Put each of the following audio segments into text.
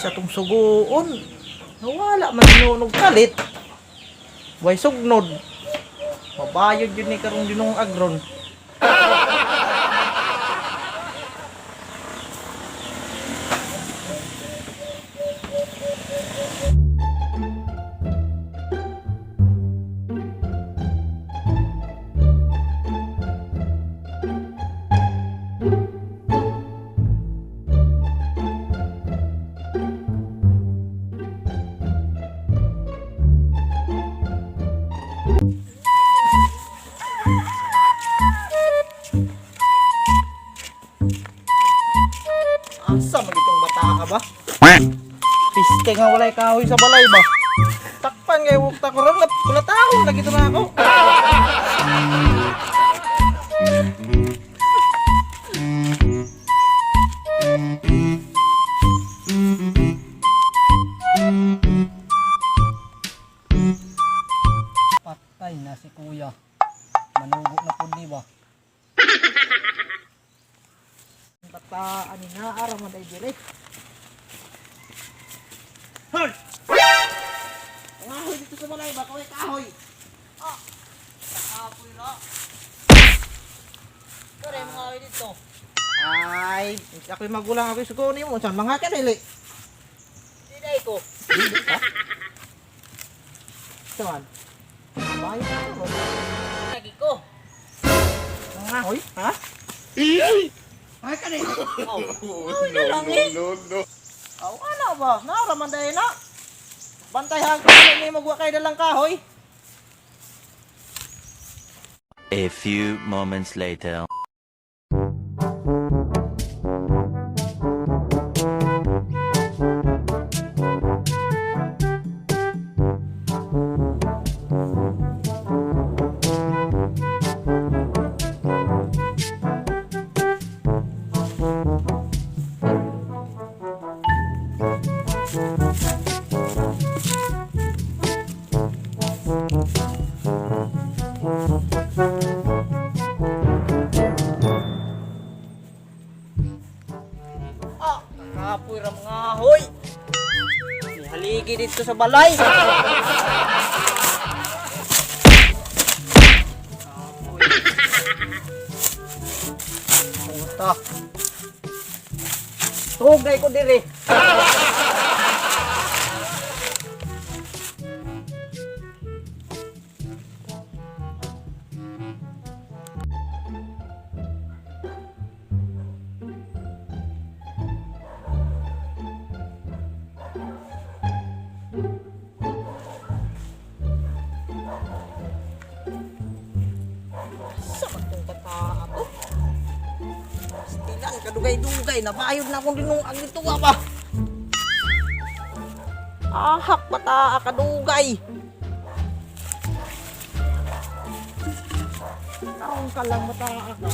Sa atong suguon. Nawala man sinunog kalit. Way sugnod. Mabayod yun ni karong dinong agron. Asa man itong bata ka ba? Piste nga walay kahoy sa balay ba? Takpan kay wag ta ko ron, kulatahon lagi to na ako. Patay na si kuya. Manugo na pud ni ba? Bataan ni naara man ay dire. Hoy! Kahoy dito sa balay ba? Kahoy, kahoy! Ah! Nakapoy na. Kare, mga kahoy dito. Ay, ako'y magulang ako'y sugo ni mo. Saan mga kanili? Hindi ko. Ha? Saan? Bayo ko. Lagi ko. Mga kahoy? Ha? Ay, kanili. Oh. Ay, na lang eh. No, no. Aw, ano ba? Naaraman dahil na. Bantay hanggang ni magwa kay dalang kahoy. A few moments later. Ah, nakapoy ra mga ahoy. Haligi dito sa balay. Kapoy. Puta. Tugay ko dire. Sa matong bataa to. Stilan kadugay-dugay nabayod na akong dinungag dito ka ba. Ahak bataa kadugay. Karon ka lang bataa ka.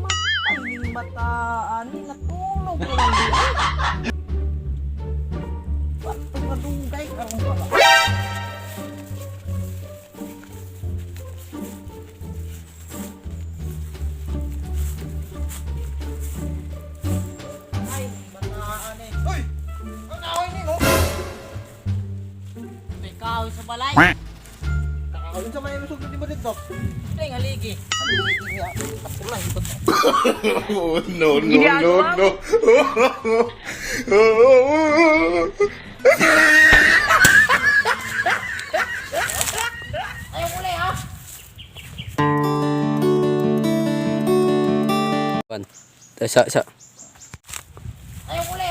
Matay ning bataan ni natulog ko lang di. Bato kadugay karon ka lang. Ay, bataan eh. Hoy! Ang kahoy ni no? May kahoy sa balay. Kahoy sa may musog di ba dito? Ay, haligi. Haligi nga. Tapulan ito. Oh, no, no, no, no. Ayaw uli ha. One. Isa, isa. Ayaw uli.